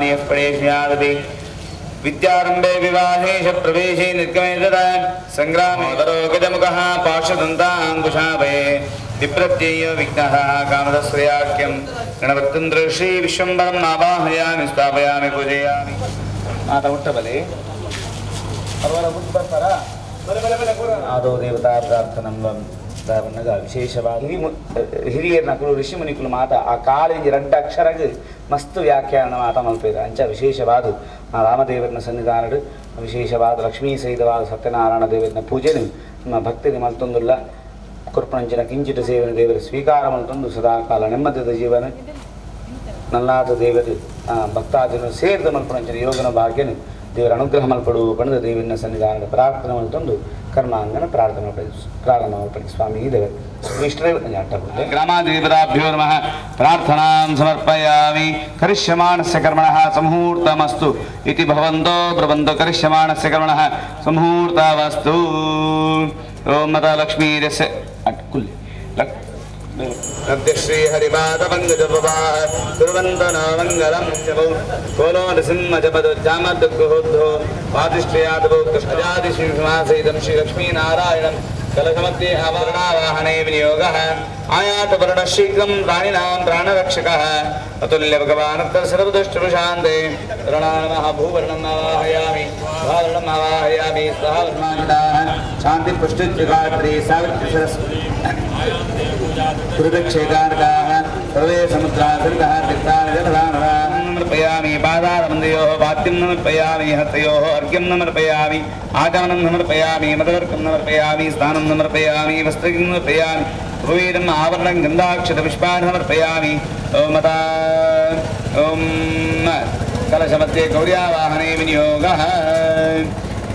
यः परेष्यादपि विद्यारम्भे विवाहे च प्रवेशे निर्गमे तदा सङ्ग्रामे गजमुखः पार्श्वदन्ताङ्कुशाभये विप्रत्ययो विघ्नः कामदश्रयाख्यं गणपत्यन्द्र श्री विश्वम्बरम् आवाहयामि स्थापयामि पूजयामि। माता उट्टबले ಆದೋ ದೇವತಾ ಪ್ರಾರ್ಥನಂ ಬನ್ನಗ ವಿಶೇಷವಾಗಿ ಹಿರಿಯರ್ನಕುಲು ಋಷಿಮುನಿಕುಲು ಮಾತ ಆ ಕಾಲಿಂಜಿ ರಡ್ಡ ಅಕ್ಷರಗ್ ಮಸ್ತ್ ವ್ಯಾಖ್ಯಾನ ಮಾತ ಮಲ್ಪೇರು. ಅಂಚ ವಿಶೇಷವಾದ ಆ ರಾಮದೇವರನ ಸನ್ನಿಧಾನಡು ವಿಶೇಷವಾದ ಲಕ್ಷ್ಮೀ ಸಹಿತವಾದ ಸತ್ಯನಾರಾಯಣ ದೇವರನ ಪೂಜೆನು ನಮ್ಮ ಭಕ್ತರಿಗೆ ಮಲ್ತೊಂದುಲ್ಲ ಕೊರ್ಪಣಂಚಿನ ಕಿಂಚಿತ ಸೇವನ ದೇವರ ಸ್ವೀಕಾರ ಮಲ್ತೊಂದು ಸದಾಕಾಲ ನೆಮ್ಮದಿದ ಜೀವನ ನಲ್ಲಾದ ದೇವರು ಭಕ್ತಾಜನ ಸೇರಿದ ಮಲ್ಪಣಂಚಿನ ಯೋಗನ ಭಾಗ್ಯನು ದೇವರ ಅನುಗ್ರಹ ಮಲ್ಪಡು ಪಣದ ದೇವನ ಸನ್ನಿಧಾನದ ಪ್ರಾರ್ಥನೆ ಮಲ್ತೊಂದು ಕರ್ಮಾಂಗನ ಪ್ರಾರ್ಥನೆ ಪ್ರಾರಂಭ ಮಲ್ಪಡಿ ಸ್ವಾಮಿ ದೇವರು ಇಷ್ಟೇ ಗ್ರಾಮಾದೇವತಾಭ್ಯೋ ನಮಃ ಪ್ರಾರ್ಥನಾಂ ಸಮರ್ಪಯಾಮಿ. ಕರಿಷ್ಯಮಾಣಸ್ಯ ಕರ್ಮಣಃ ಸಂಹೂರ್ತಮಸ್ತು ಇತಿ ಭವಂತೋ ಬ್ರವಂತೋ ಕರಿಷ್ಯಮಾಣಸ್ಯ ಕರ್ಮಣಃ ಸಂಹೂರ್ತವಸ್ತು. ಓಂ ಮತ ಲಕ್ಷ್ಮೀರಸ್ಯ ಅಟ್ಕುಲ್ಲಿ ಶ್ರೀ ಹರಿಪಾದಪಂಕಜಪವಾಹ ಕುರ್ವಂತನೋ ಮಂಗಲಂ ಕೋಲೋ ನೃಸಿಂಹ ಜಪದೋ ಜಾಮದುಗ್ಗಹೋದ್ಧೋ ವಾದಿಷ್ಠಯಾದವೋ ಕೃಷ್ಣಜಾದಿಶಿಂಹಾಸಹಿತಂ ಶ್ರೀ ಲಕ್ಷ್ಮೀನಾರಾಯಣಂ ಕಲಶಮಧ್ಯೆ ಆವರಣಾವಾಹನೆ ವಿನಿಯೋಗಃ ಆಯಾತ ಶೀಘ್ರಂ ಪ್ರಾಣಿನಾಂ ಪ್ರಾಣರಕ್ಷಕಃ ಅತುಲ್ಯ ಭಗವಾನತ್ತ ಸರ್ವದುಷ್ಟುಷಾಂತೆ ರಣಾನಮಃ ಭೂವರ್ಣಂ ಆವಾಹಯಾಮಿ ಭಾವರ್ಣಂ ಆವಾಹಯಾಮಿ ಸ್ವಹ ಶಾಂತಿ ಪುಷ್ಟಿಗಾತ್ರಿ ಸಾವಿತ್ರಿ ಸರಸ್ವತಿ कृतक्षेतार्काः सर्वे समुद्रासरितः तीर्थानि जलधानवान् समर्पयामि. पादारवन्दयोः पाद्यं समर्पयामि, हस्तयोः अर्घ्यं समर्पयामि, आचमनं समर्पयामि, मदवर्कं समर्पयामि, स्नानं समर्पयामि, वस्त्रं समर्पयामि, उपवीतम् आवरणं गन्धाक्षतपुष्पाणि समर्पयामि. ॐ मता ॐ कलशमध्ये गौर्यावाहने विनियोगः.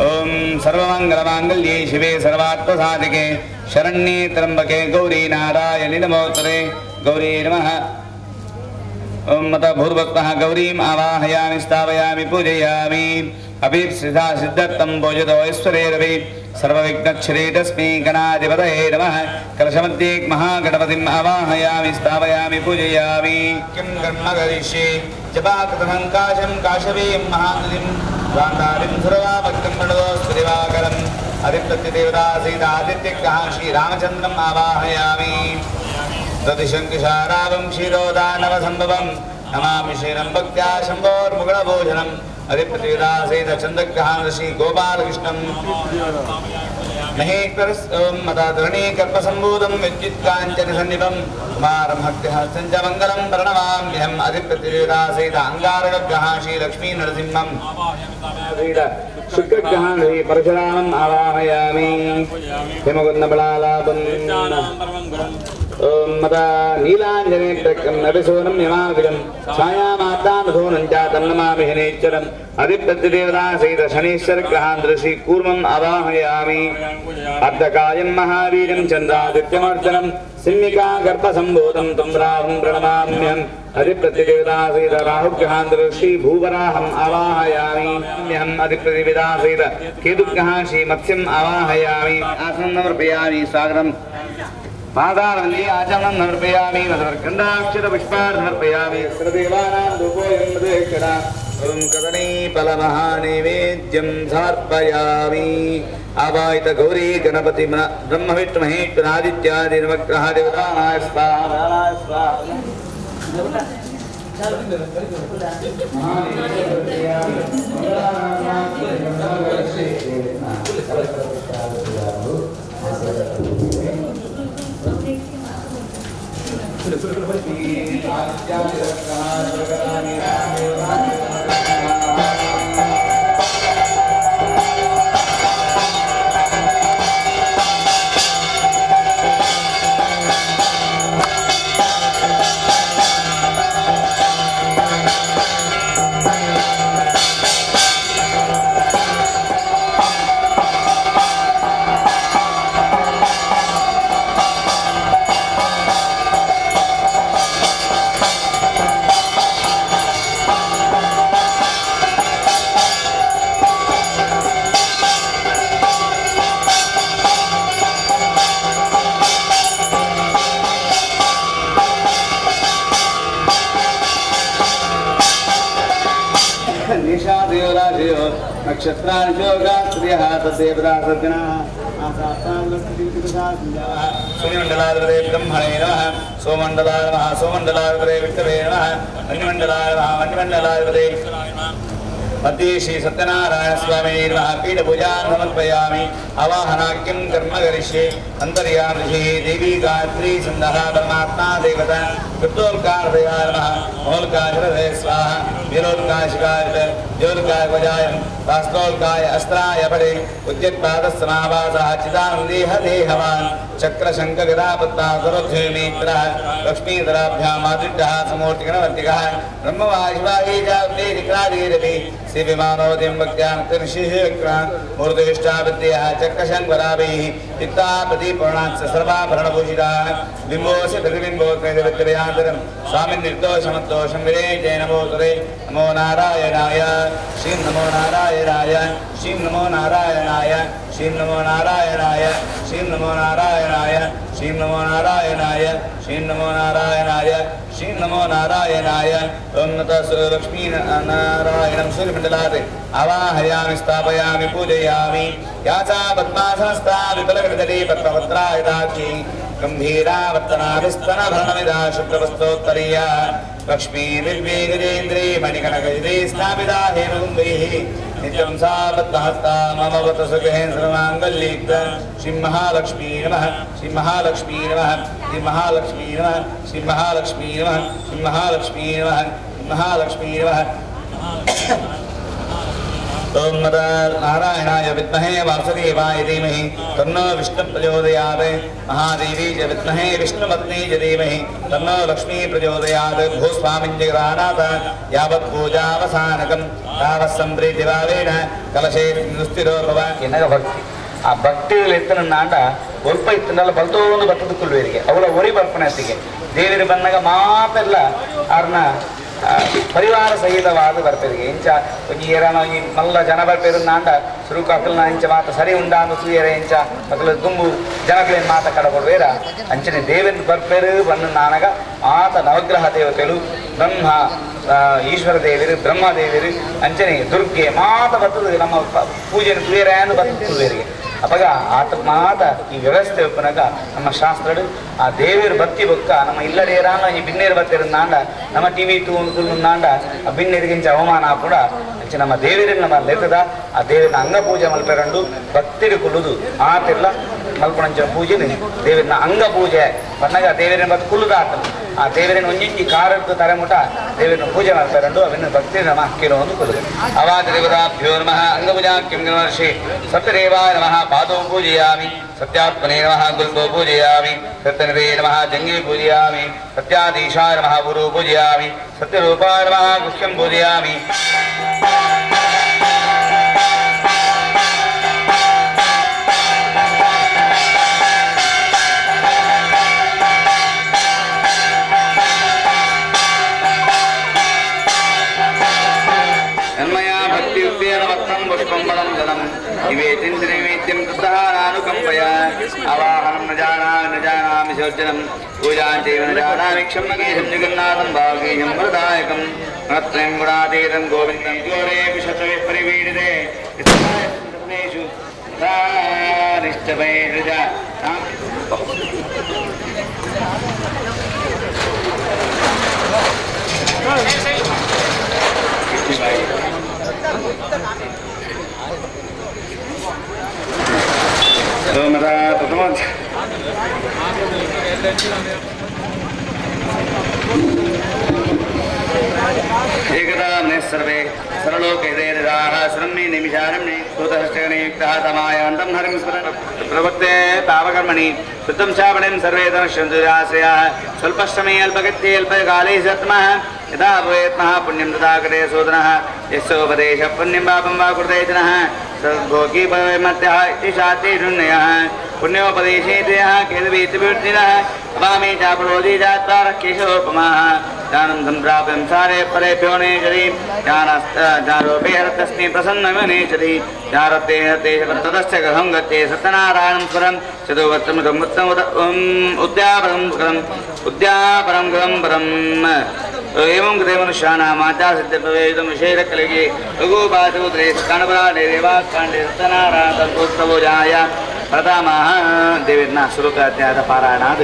ॐ सर्वमङ्गलमाङ्गल्ये शिवे सर्वार्थसाधिके शरण्ये त्र्यम्बके गौरी नारायणि नमोस्तुते. गौरी नमः. ॐ मत भूर्भुवः गौरीम् आवाहयामि स्थापयामि पूजयामि. अभीप्सिता सिद्धर्थं पूजितो ऐश्वर्यैरपि सर्वविघ्नच्छिदे तस्मै गणाधिपतये नमः. कलशमध्ये महागणपतिम् आवाहयामि स्थापयामि पूजयामि. किं कर्म करिष्ये जपाकृतं काशं काशवीं महानदीं गान्धारीं सर्वाभक्तं प्रणतोऽस्तु दिवाकरम्. अधिप्रत्यदेवता सहित आदित्यग्रहं श्रीरामचन्द्रम् आवाहयामि. दधिशङ्कुशारावं क्षीरोदानवसम्भवं नमामि श्रीरं भक्त्या शम्भोर्मुकुलभूषणम्. अधिप्रत्यदेवता सहित चन्द्रग्रहान् श्रीगोपालकृष्णं महेश्वरं मदाधरणीकल्पसम्भूतं विद्युत्काञ्चनसन्निभं कुमारं भक्तिहस्तं च मङ्गलं प्रणमाम्यहम्. अधिप्रत्यदेवता सहित अङ्गारकग्रहान् श्रीलक्ष्मीनरसिंहं शुक्रग्रहान् श्री परशुरामम् आवाहयामि. हिमगुन्दबलालाभं ॐ मदा नीलाञ्जने प्रकं नभिसूनं यमाभिजं छायामातामधूनं च तं नमामि शनैश्चरम्. अधिप्रत्यदेवता सहित शनैश्चरग्रहान् श्री कूर्मम् आवाहयामि. अर्धकायं महावीरं चन्द्रादित्यमर्दनं सिंहिका गर्भसम्भूतं तं राहुं प्रणमाम्यहम्. अधिप्रत्यदेवता सहित राहुग्रहान् श्री भूवराहम् आवाहयामि. अहम् अधिप्रतिवेदा सहित केतुग्रहान् श्री मत्स्यम् आवाहयामि. आसनं समर्पयामि. स्वागतं पादारवल्ली आचमनं समर्पयामि. मधुवर्गन्धाक्षरपुष्पान् समर्पयामि. सर्वदेवानां धूपोऽयं मधुक्षरा. ॐ कदलीफलमहानैवेद्यं समर्पयामि. आवाहित गौरी गणपति ब्रह्मविष्णुमहेश्वरादित्यादि नवग्रह देवतानाय स्वाहा स्वाहा. नक्षत्राणि शोकास्त्रियः तद्देवता सद्गणाः सूर्यमण्डलाधिपते ब्रह्मणे नमः सोमण्डलाय नमः सोमण्डलाधिपते विष्णवे नमः वन्यमण्डलाय नमः वन्यमण्डलाधिपते मध्ये श्री सत्यनारायण स्वामी नमः पीठपूजां समर्पयामि आवाहनाख्यं कर्म करिष्ये अन्तर्यामि ऋषिः देवी गायत्री छन्दः परमात्मा देवता कृतोल्कारदया नमः मोल्काशरदे स्वाहा वीरोल्काशिकाय ज्योल्काय वजाय वास्तोल्काय अस्त्राय परे उद्यत्पादस्समावासः चिदानन्देह देहवान् चक्रशङ्खगदापद्माकरोद्धेमित्रः लक्ष्मीधराभ्यामादृष्टः समूर्तिगणवर्तिकः ब्रह्मवायुवाही चाप्ते विक्रादिरपि श्रीविमानोदिं भक्त्यां मूर्तिष्ठाविद्यः चक्रशङ्कराभिः युक्तापतिपूर्णाच्च सर्वाभरणभूषिताः बिम्बोऽसि प्रतिबिम्बोऽत्रयान्तरं स्वामिन् निर्दोषमद्दोषं विरेचय नमोऽतुरे नमो नारायणाय श्रीं नमो नारायणाय श्रीं नमो नारायणाय श्रीं नमो नारायणाय श्रीं नमो नारायणाय श्रीं नमो नारायणाय श्रीं नमो नारायणाय श्रीं नमो नारायणाय ॐ नतः लक्ष्मी नारायणं सूर्यमण्डलात् आवाहयामि स्थापयामि पूजयामि या सा पद्मासनस्था विपुलकृतली पद्मपत्रायताक्षी गम्भीरावर्तनाभिस्तनभरणमिदा शुक्रवस्त्रोत्तरीया लक्ष्मीर्विगजेन्द्री मणिकनकजिते स्थापिता हेमकुम्भैः नित्यं सा पद्महस्ता मम वतसुगृहे सर्वाङ्गल्ययुक्त श्री महालक्ष्मी नमः श्री महालक्ष्मी नमः श्री महालक्ष्मी नमः श्री महालक्ष्मी नमः श्री महालक्ष्मी नमः महालक्ष्मी नमः। ॐ नारायणाय विद्महे वासुदेवाय धीमहि तन्नो विष्णु प्रचोदयात् महादेवी च विद्महे विष्णुपत्नी च धीमहि तन्नो लक्ष्मी प्रचोदयात्। भूस्वामिं जगदानाथ यावत् पूजावसानकं तावत् सम्प्रीतिभावेन कलशे स्थिरो भव। ಎನ್ನಗ ಭಕ್ತಿ ಆ ಭಕ್ತಿಯಲ್ಲಿ ಎತ್ತನಂಡ ಒಲ್ಪ ಇತ್ತನಲ್ಲ ಬಲ್ತೋಂದು ಬತ್ತದ ಕುಲ್ವೇರಿಗೆ ಅವಳ ಒರಿ ಬರ್ಪಣೆತ್ತಿಗೆ ದೇವರು ಬಂದಾಗ ಮಾತೆಲ್ಲ ಅವ್ರನ್ನ ಪರಿವಾರ ಸಹಿತವಾದ ಬರ್ಪೇರಿಗೆ ಇಂಚ ಒಂಜಿ ಏರಾನ ಒಂಜಿ ಮಲ್ಲ ಜನ ಬರ್ಪೇರು ನಾಂಡ ಸುರುಕು ಅಕಲ್ನ ಇಂಚ ಮಾತ ಸರಿ ಉಂಡಾಂದು ತೂಯರೆ ಇಂಚ ಅಕಲ ದುಂಬು ಜನಕ್ಲೇನ್ ಮಾತ ಕಡಕೊಡ್ವೇರ ಅಂಚನೆ ದೇವೇಂದ್ರ ಬರ್ಪೇರು ಬಣ್ಣ ನಾನಗ ಆತ ನವಗ್ರಹ ದೇವತೆಲು ಬ್ರಹ್ಮ ಈಶ್ವರ ದೇವರು ಬ್ರಹ್ಮದೇವರು ಅಂಚನೆ ದುರ್ಗೆ ಮಾತ ಬರ್ತದೆ ನಮ್ಮ ಪೂಜೆನ ತುಯರೆ ಅಂದು ಬರ್ತದೆ ತುವೇರಿಗೆ ಅಪಗ ಆತ ಮಾತ ಈ ವ್ಯವಸ್ಥೆ ಒಪ್ಪನಾಗ ನಮ್ಮ ಶಾಸ್ತ್ರಡು ಆ ದೇವಿಯರು ಬತ್ತಿ ಬೊಕ್ಕ ನಮ್ಮ ಇಲ್ಲಡೇರಾನ ಈ ಬಿನ್ನೇರು ಬತ್ತಿರಂದಾಂಡ ನಮ್ಮ ಟಿವಿ ತೂಂಡ ಆ ಬಿನ್ನೇರಿಗಿಂಚ ಅವಮಾನ ಕೂಡ ಅಂಚೆ ನಮ್ಮ ದೇವಿಯರನ್ನ ನಮ್ಮ ಲೆತ್ತದ ಆ ದೇವಿನ ಅಂಗ ಪೂಜೆ ಮಲ್ಪೆರಂಡು ಭಕ್ತಿರು ಕುಲ್ಲುದು ಆತಿರ್ಲ ಮಲ್ಪಣಂಚ ಪೂಜೆನ ದೇವಿನ ಅಂಗ ಪೂಜೆ ಬಣ್ಣಗ ದೇವಿಯರನ್ನ ಬತ್ತು ಕುಲ್ಲುದ ಆತನ ಆ ದೇವರನ್ನ ಒಂಜಿಂಜಿ ಕಾರದ್ದು ತಲೆಮುಟ ದೇವರನ್ನ ಪೂಜೆ ಮಾಡ್ತಾರಂಡು ಅವನ್ನ ಭಕ್ತಿ ನಮ ಹಾಕಿರೋ ಒಂದು ಕುಲುದು ಅವಾದ ದೇವತಾಭ್ಯೋ ನಮಃ ಅಂಗಪೂಜಾ ಕಿಂ ಮಹರ್ಷಿ ಸತ್ಯದೇವಾಯ ನಮಃ ಪಾದೋ ಪೂಜಯಾಮಿ ಸತ್ಯಾತ್ಮನೇ ನಮಃ ಗುಲ್ಬೋ ಪೂಜಯಾಮಿ ಸತ್ಯನಿಧೇ ನಮಃ ಜಂಗೇ ಪೂಜಯಾಮಿ ಸತ್ಯಾಧೀಶಾಯ ನಮಃ ಗುರು ಪೂಜಯಾಮಿ ಸತ್ಯರೂಪಾಯ ನಮಃ ಗುಹ್ಯಂ ಪೂಜಯಾಮಿ. आवाहनं न जानामि न जानामि शोचनं पूजां चैव न जानामि क्षम्यकेशं जगन्नाथं भागीयं वरदायकं गुणत्रयं गुणातीतं गोविन्दं घोरे विशतवे परिवीडिते एकदा सर्वे सर्वलोकहृदयनिधाः शरण्ये निमिषारण्ये सूतहस्तगणयुक्तः तमायान्तं हरिं स्मरन् प्रवृत्ते तावकर्मणि शुद्धं शापणिं सर्वे तमश्यन्तु निराश्रयाः स्वल्पश्रमे अल्पगत्ये अल्पकाले सत्मः यदा भवेत्मः पुण्यं तदा कृते शोधनः यस्योपदेशः पुण्यं पापं वा कृते जनः सद्भोगी भवेमत्यः इति शास्त्रेषुण्यः पुण्योपदेशे तयः केतुवीतिभिर्दिनः अवामे चापरोधि जात्वारः केशवोपमाः ज्ञानं सम्प्राप्यं सारे परेभ्यो नेचरि ज्ञानरूपे हरतस्मै प्रसन्नमनेचरि ज्ञारते हरते ततश्च गृहं गच्छे सत्यनारायणं स्मरं चतुर्वत्तमुत्तम उद्यापरं कृतम् उद्यापरं कृतं परम्। एवं कृते मनुष्याणां माता सिद्धिर्भवेदं विशेषकलिगे लघुपाशुद्रे स्कणपराणे देवाकाण्डे सत्यनारायण ಪ್ರಥಮಃ ದೇವರನ್ನ ಶ್ಲೋಕಾಧ್ಯಾಯದ ಪಾರಾಯಣಾದ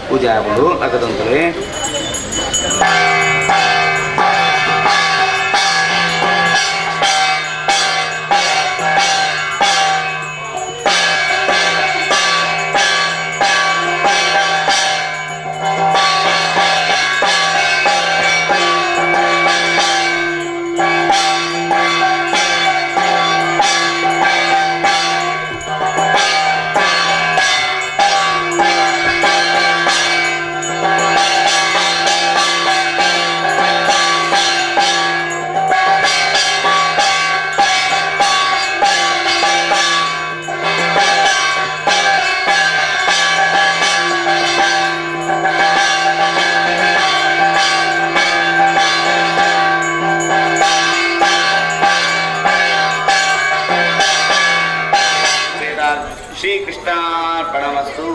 ಪೂಜೆ ಆಗುವುದು ಅಗದಂತಲೇ. श्रीकृष्णार्पणमस्तु.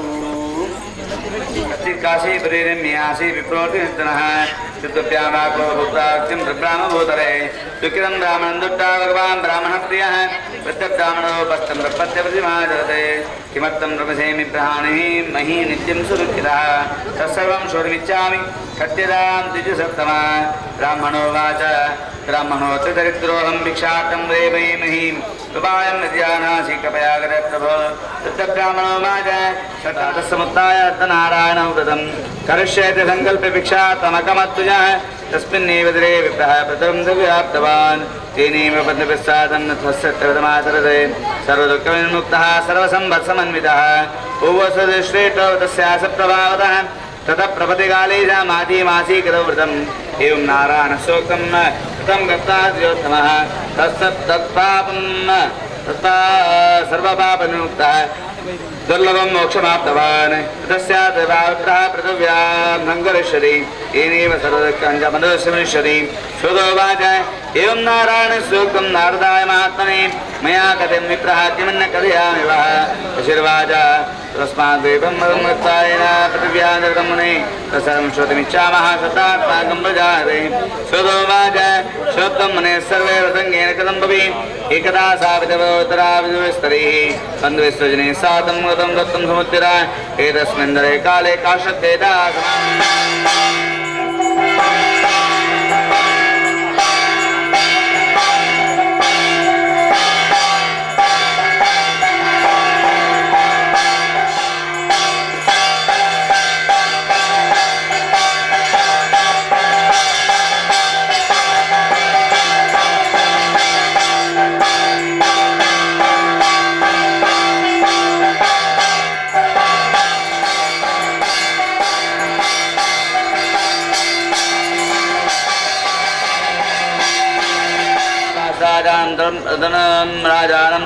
काशी प्रेरम्यासी विप्रोतिनः सिद्धप्यामाक्रोभुक्ताक्तिं ब्राह्मभूतले दुःखितं ब्राह्मणं दुष्टा भगवान् ब्राह्मणप्रियः प्रत्यब्राह्मणोपस्थं प्रपद्यप्रतिमा जगते किमर्थं प्रपसेमि ब्रहाणिः मही नित्यं सुदुःखितः तत्सर्वं शोधमिच्छामि सत्यदां द्विजसत्तमा. ब्राह्मणोवाच ब्राह्मणोऽत्र दरिद्रोऽहं भिक्षार्थं रेमयी महीं उपायं विद्यानासि कृपया कर प्रभो. तद्ब्राह्मणोवाच सतातसमुत्थाय नारायणं व्रतं करिष्यति सङ्कल्प्य भिक्षा तमकमत्तुजः तस्मिन्नेव दिरे विप्रः प्रथमं व्याप्तवान् तेनैव पद्मप्रसादं तस्य सर्वदुःखविमुक्तः सर्वसम्पत्समन्वितः उवसुश्रेष्ठो तस्यास प्रभावतः ततः प्रपतिकाले माती मासी कृतौ व्रतम्. एवं नारायणसूक्तं कृतं गत्वा द्योत्तमः तत्पापं तत्पा सर्वपापविमुक्तः दुर्लभं मोक्षमाप्तवान्. तस्यात् पृथिव्यां सङ्करिष्यति येनैव सर्वदुःखञ्च मनुष्यति. श्रुतोवाच एवं नारायणसूक्तं नारदाय महात्मने मया कथं विप्रः किमन्न कथयामि वः. ऋषिर्वाच तस्मात् द्वीपं मदं पृथिव्यां जगतं मुने तत्सर्वं श्रोतुमिच्छामः श्रुतात्माकं प्रजाते. श्रुतोवाच श्रोत्रं मुने सर्वे व्रतङ्गेन कथं भवेत्. एकदा सा विधवोत्तरा विधुविस्तरैः बन्धुविसृजने सा तं गतं दत्तं समुद्रा एतस्मिन् दरे काले काशत्येता राजानं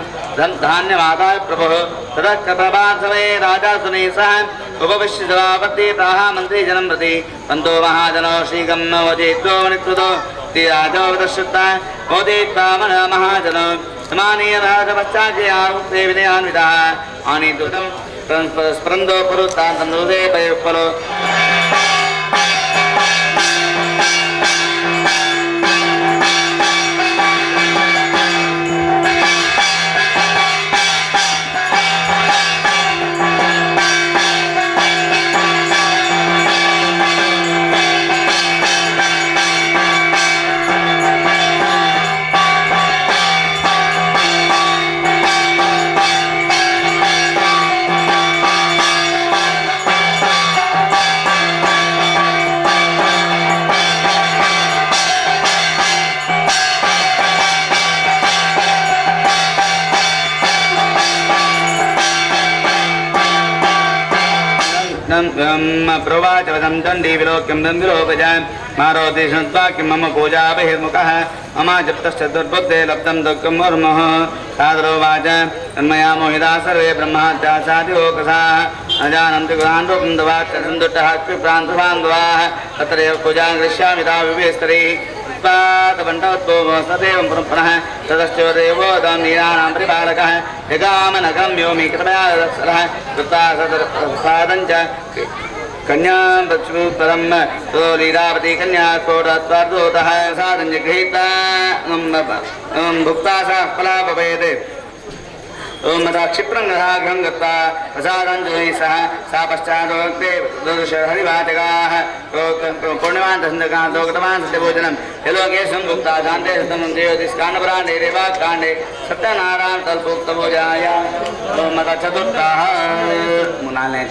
धान्यमादाय प्रभुः ततः कृपवान् समये राजा सुने सह उपविश्य सभापति प्राह मन्त्रीजनं प्रति पन्तो महाजनो श्रीगं मोदित्वो मणिकृतो ते राजोवदश्रुत्वा मोदित्वा महाजनो समानीय राजपश्चाज्ञामुक्ते विनयान्वितः आनीतुतं स्पन्दो पुरुत्तान्तं हृदये पयोफलो. प्रोवाच वदं दण्डी विलोक्यं दन्विलोकज मारोति श्रुत्वा किं मम पूजा बहिर्मुखः मम जप्तश्च दुर्बुद्धे लब्धं दुःखं मुर्मुः. सादरोवाच तन्मया मोहिता सर्वे ब्रह्मात्यासादिवोकसाः न जानन्ति गुहान् रूपं दवाच्चन्दुष्टः क्षिप्रान्तुभान्धवाः तत्रैव पूजां करिष्यामि ता विवेस्तरैः सदेवं पुनः ततश्चोदेवो तं नीराणां परिपालकः जगामनगम्यो मे कृपया कृत्वा सदं च कन्यां पदं लीलावती कन्या स्फोटत्वार्दोतः साधं जगृहीत्वा भुक्ता सा फला भवेत्। ओम मदा क्षिप्रं गृहागृहं गत्वा प्रसादं जुहै सह सा पश्चादोक्ते हरिवाचकाः पूर्णिमान् दशन्दकान्तोक्तवान् सत्यभोजनं यलोके संभुक्ता शान्ते सतमं ज्योतिष्काण्डपुराणे रेवाकाण्डे सत्यनारायण तल्पोक्तभोजाय। ओम मदा चतुर्थाः मुनाले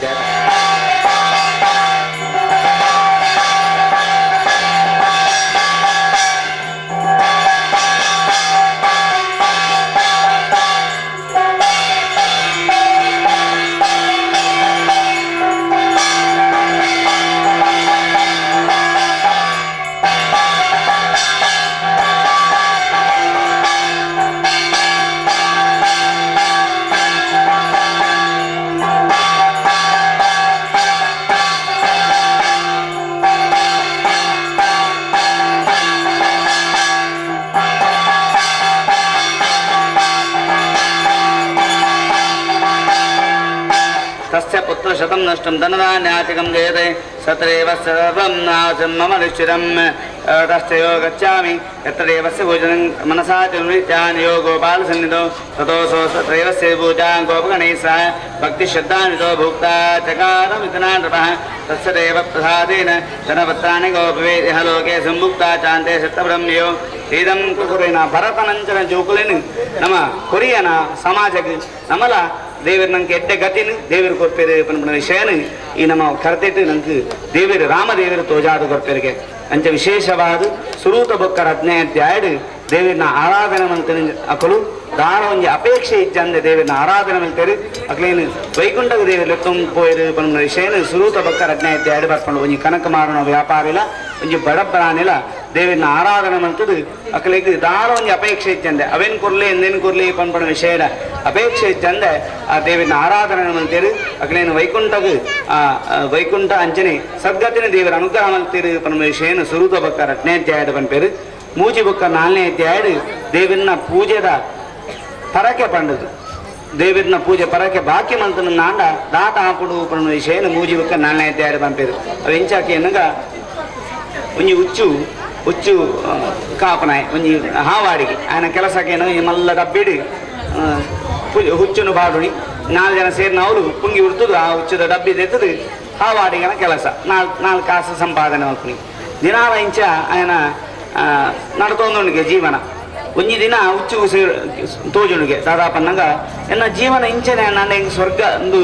तस्य पुत्रशतं नष्टं धनधान्यातिकं जयते सत्रैव सर्वं नाशं मम निश्चितं तस्य यो गच्छामि यत्र देवस्य भोजनं मनसा च यो गोपालसन्निधौ ततोऽसौ सत्रैवस्य पूजां गोपगणैः सह भक्तिश्रद्धान्वितो भुक्ता चकारमितना नृपः तस्य देवप्रसादेन धनपत्राणि गोपवेत् इह लोके सम्भुक्ता चान्ते सत्यब्रह्मयो इदं कुकुरेण भरतनंचನ ಜೋಕುಲೇನು ನಮ್ಮ ಕೊರಿಯನ ಸಮಾಜಕ್ಕೆ ನಮಲ ದೇವರು ನಂಗೆ ಎಡ್ಡೆ ಗತಿನು ದೇವರು ಕೊರ್ಪೇರು ಪನ್ಪುನ ವಿಷಯನು ಈ ನಮ್ಮ ಕರೆತಿಟ್ಟು ನಂಗೆ ದೇವರು ರಾಮದೇವರು ತೋಜಾದು ಕೊರ್ಪೇರಿಗೆ ಅಂಚ ವಿಶೇಷವಾದ ಸುರೂತ ಬೊಕ್ಕ ರತ್ನ ಅಧ್ಯಾಯಡು ದೇವರನ್ನ ಆರಾಧನೆ ಮಲ್ತೇನೆ ಅಕಲು ದಾರ ಒಂಜಿ ಅಪೇಕ್ಷೆ ಇಜ್ಜಂದೆ ದೇವರನ್ನ ಆರಾಧನೆ ಮಲ್ತೇರು ಅಕ್ಲೇನು ವೈಕುಂಠದ ದೇವರು ಲೆತ್ತೊಂದು ಪೋಯಿರು ಪನ್ಪುನ ವಿಷಯನು ಸುರೂತ ಬೊಕ್ಕ ರತ್ನ ಅಧ್ಯಾಯಡು ಬರ್ಕೊಂಡು ಒಂಜಿ ಕನಕ ಮಾರಣ ವ್ಯಾಪಾರಿಲ ಒಂಜಿ ಬಡಬ್ಬರಾನಿಲ ದೇವರನ್ನ ಆರಾಧನೆ ಮಲ್ತದು ಅಕಲಿಗೆ ದಾರ ಒಂಜಿ ಅಪೇಕ್ಷೆ ಇಜ್ಜಂದೆ ಅವೇನು ಕೊರ್ಲಿ ಎಂದೇನು ಕೊರ್ಲಿ ಪನ್ಪುನ ವಿಷಯದ ಅಪೇಕ್ಷೆ ಇಜ್ಜಂದೆ ಆ ದೇವರನ್ನ ಆರಾಧನೆ ಮಲ್ತೇರು ಅಕಲೇನು ವೈಕುಂಠಗ ಆ ವೈಕುಂಠ ಅಂಚನೆ ಸದ್ಗತಿನ ದೇವರ ಅನುಗ್ರಹ ಮಲ್ತೇರು ಪನ್ಪುನ ವಿಷಯನು ಸುರೂತ ಬೊಕ್ಕ ರತ್ನ ಅಧ್ಯಾಯದ ಪನ್ಪೇರು. ಮೂಜಿ ಬೊಕ್ಕ ನಾಲ್ನೇ ಅಧ್ಯಾಯಡು ದೇವರನ್ನ ಪೂಜೆದ ಪರಕೆ ಪಂಡದು ದೇವರನ್ನ ಪೂಜೆ ಪರಕೆ ಬಾಕಿ ಮಂತನ ನಾಂಡ ದಾಟ ಆಪುಡು ಪನ್ಪುನ ವಿಷಯನು ಮೂಜಿ ಬೊಕ್ಕ ನಾಲ್ನೇ ಅಧ್ಯಾಯದ ಪನ್ಪೇರು. ಅವು ಎಂಚಾಕಿ ಎನ್ನಗ ಒಂಜಿ ಉಚ್ಚು ಉಚ್ಚು ಕಾಪನಾಯ್ ಒಂಜಿ ಹಾವಾಡಿಗೆ ఆయన ಕೆಲಸಕ್ಕೇನು ಈ ಮಲ್ಲ ಡಬ್ಬಿಡು ಹುಚ್ಚುನು ಬಾಡುಣಿ ನಾಲ್ಕು ಜನ ಸೇರಿ ನಾವು ಪುಂಗಿ ಉಡ್ತದು ಆ ಹುಚ್ಚದ ಡಬ್ಬಿ ತೆತ್ತದು ಹಾವಾಡಿಗನ ಕೆಲಸ ನಾಲ್ಕು ನಾಲ್ಕು ಕಾಸು ಸಂಪಾದನೆ ಮಲ್ಪುನಿ ದಿನಾಲ ಇಂಚ ఆయన ನಡ್ತೊಂದುಂಡಿಗೆ ಜೀವನ ಒಂಜಿ ದಿನ ಹುಚ್ಚು ಸೇರ್ ತೋಜುಣಿಗೆ ದಾದಾಪನ್ನಂಗ ಎನ್ನ ಜೀವನ ಇಂಚನೆ ನಾನು ಹೆಂಗೆ ಸ್ವರ್ಗ ಒಂದು